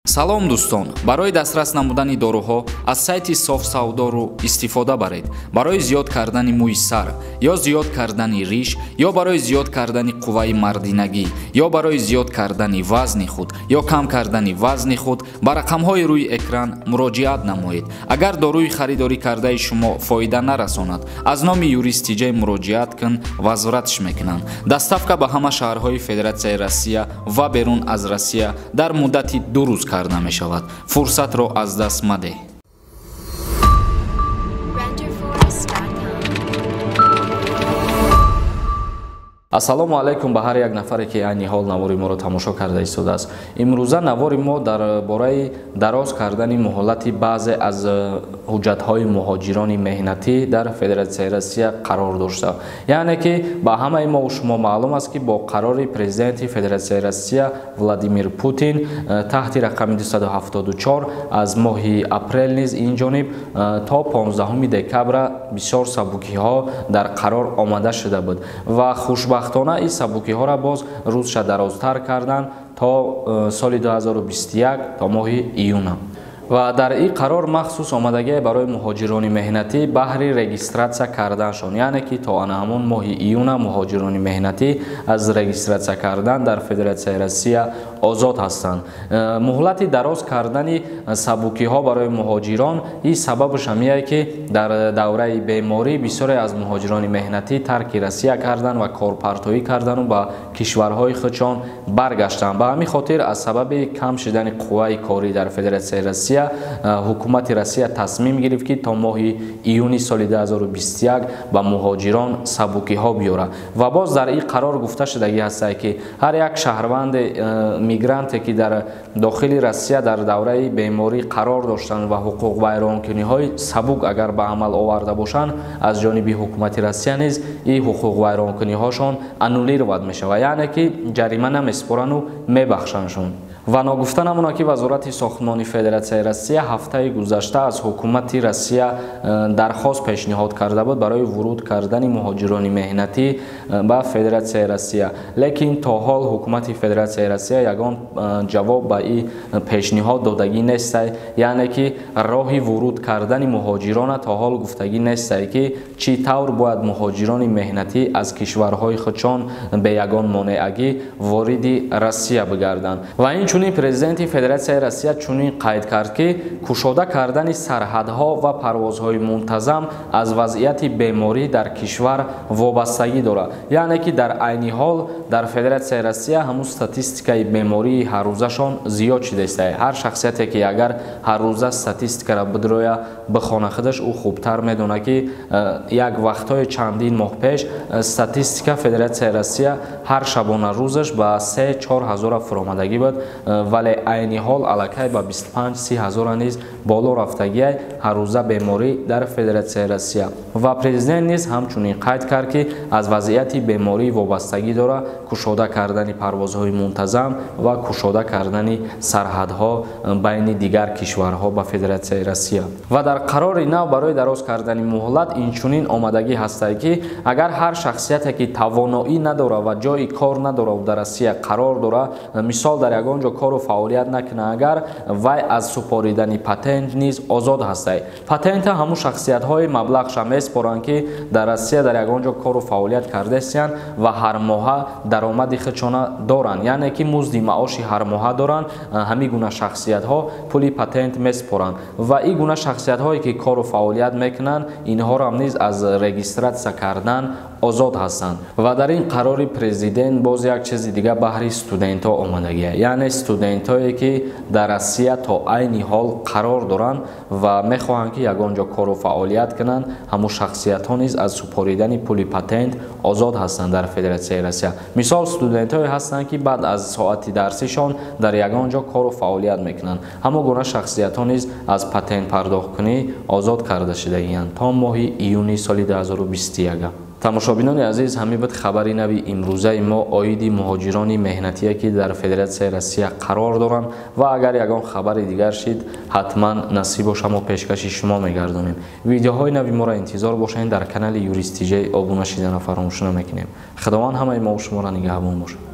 Салом дӯстон, барои дастрас намудани доруҳо аз сайти Софсавдору истифода баред. Барои зиёд кардани мӯи сар ё зиёд кардани риш ё барои зиёд кардани қувваи мардинагӣ ё барои зиёд кардани вазни худ ё кам кардани вазни худ ба рақамҳои рӯи экран муроҷиат намоед. Агар доруи харидорӣ кардаи шумо фоида нарасонад, аз номи Юрист Тиҷай муроҷиат кун, возвратш мекунанд. Доставка ба ҳама шаҳрҳои Федератсияи Россия ва берун аз Россия дар муддати 2 рӯз карда мешавад. Фурсатро аз даст мадеҳ. Ассалому алайкум ба ҳар як нафаре ки айни ҳол навори моро тамошо карда истодааст. Имрӯза навори мо дар бораи дароз кардани муҳолати баъзе аз ҳуҷҷатҳои муҳоҷирони меҳнатӣ дар Федератсияи Россия қарор дошта. Яъне ки ба ҳамаи мо шумо маълум аст ки бо қарори президенти Федератсияи Россия Владимир Путин таҳти рақами 274 аз моҳи апрел низ ин ҷониб то 15 декабра бисёр сабукиҳо дар қарор омада шуда буд ва хушбахтона ин сабукиҳоро боз рӯзша дарозтар карданд то соли 2021 то моҳи июна. Ва дар ин қарор махсус омадагие барои муҳоҷирони меҳнатӣ баҳри регистратсия карданшон, яъне ки то ана ҳамон моҳи июна муҳоҷирони меҳнатӣ аз регистратсия кардан дар Федератсияи Россия озод ҳастанд. Муҳлати дароз кардани сабукиҳо барои муҳоҷирон ин сабабаш ҳамие ки дар давраи беморӣ бисёре аз муҳоҷирони меҳнатӣ тарки Россия карданд ва корпартоӣ карданду ба кишварҳои худшон баргаштанд. Ба ҳамин хотир аз сабаби кам шудани қувваи корӣ дар Федератсияи Россия ҳукумати Россия тасмим гирифт ки то моҳи июни соли 2021 ба муҳоҷирон сабукиҳо биёрад. Ва боз дар ин қарор гуфта шудагӣ ҳастад ки ҳар як шаҳрванди мигранте ки дар дохили Россия дар давраи беморӣ қарор доштанд ва ҳуқуқвайронкуниҳои сабук агар ба амал оварда бошанд, аз ҷониби ҳукумати Россия низ ин ҳуқуқвайронкуниҳошон аннулировать мешавад, яъне ки ҷарима намесупорану мебахшандшон. Ва ногуфта намонад ки Вазорати сохтмони Федератсияи Россия ҳафтаи гузашта аз ҳукумати Россия дархост пешниҳод карда буд барои вуруд кардани муҳоҷирони меҳнатӣ ба Федератсияи Россия. Лекин то ҳол ҳукумати Федератсияи Россия ягон ҷавоб ба ин пешниҳод додагӣ нестай, яъне ки роҳи вуруд кардани муҳоҷирона то ҳол гуфтагӣ нестай ки чӣ тавр бояд муҳоҷирони меҳнатӣ аз кишварҳои худшон бе ягон монеагӣ вориди Россия бигарданд. Ва ин чунин президенти Федератсияи Россия чунин қайд кард ки кушода кардани сарҳадҳо ва парвозҳои мунтазам аз вазъияти беморӣ дар кишвар вобастагӣ дорад. Яъне ки дар айни ҳол дар Федератсияи Россия ҳамун статистикаи бемории ҳаррӯзашон зиёд шудааст. Ҳар шахсияте ки агар ҳаррӯза статистикаро бидроя бихона худаш, ӯ хубтар медонад ки як вақтҳои чандин моҳ пеш статистика Федератсияи Россия ҳар шабона рӯзаш ба 3-4 ҳазора фуромадагӣ буд, вале айни ҳол аллакай ба 25-30 ҳазора низ боло рафтагиай ҳаррӯза беморӣ дар Федератсияи Россия. Ва президент низ ҳамчунин қайд кард ки аз вазъияти беморӣ вобастагӣ дорад кушода кардани парвозҳои мунтазам ва кушода кардани сарҳадҳо байни дигар кишварҳо ба Федератсияи Россия. Ва дар қарори нав барои дароз кардани муҳлат инчунин омадагӣ ҳастад ки агар ҳар шахсияте ки тавоноӣ надорад ва ҷои кор надорад дар Россия қарор дорад, мисол дар ягон ҷо кору фаъолият накунад, агар вай аз супоридани патент низ озод ҳастад. Патента ҳамун шахсиятҳои маблағша месупоранд ки дар Россия дар ягон ҷо кору фаъолият кардаистанд ва ҳар моҳа даромади худшона доранд, яъне ки музди маоши ҳар моҳа доранд. Ҳамин гуна шахсиятҳо пули патент месупоранд ва ин гуна шахсиятҳое ки кору фаъолият мекунанд, инҳоро низ аз регистратсия кардан озод ҳастанд. Ва дар ин қарори президент боз як чизи дига баҳри студентҳо омадагия, яъне студентҳое ки дар Россия то айни ҳол қарор доранд ва мехоҳанд ки ягон ҷо кору фаъолият кунанд, ҳамун шахсиятҳо низ аз супоридани пули патент озод ҳастанд дар Федератсияи Россия. Мисол студентҳое ҳастанд ки баъд аз соати дарсишон дар ягон ҷо кору фаъолият мекунанд, ҳамон гуна шахсиятҳо низ аз патент пардохткунӣ озод карда шудагиянд то моҳи июни соли 2021. Тамошобинони азиз, ҳамин буд хабари нави имрӯзаи мо оиди муҳоҷирони меҳнатие ки дар Федератсияи Россия қарор доранд ва агар ягон хабари дигар шид, ҳатман насиб боша мо пешкаши шумо мегардонем. Видеоҳои нави моро интизор бошед, дар канали Юрист Тиҷай обуна шидана фаромӯш намекунем. Худованд ҳамаи мо шуморо нигаҳбон бошад.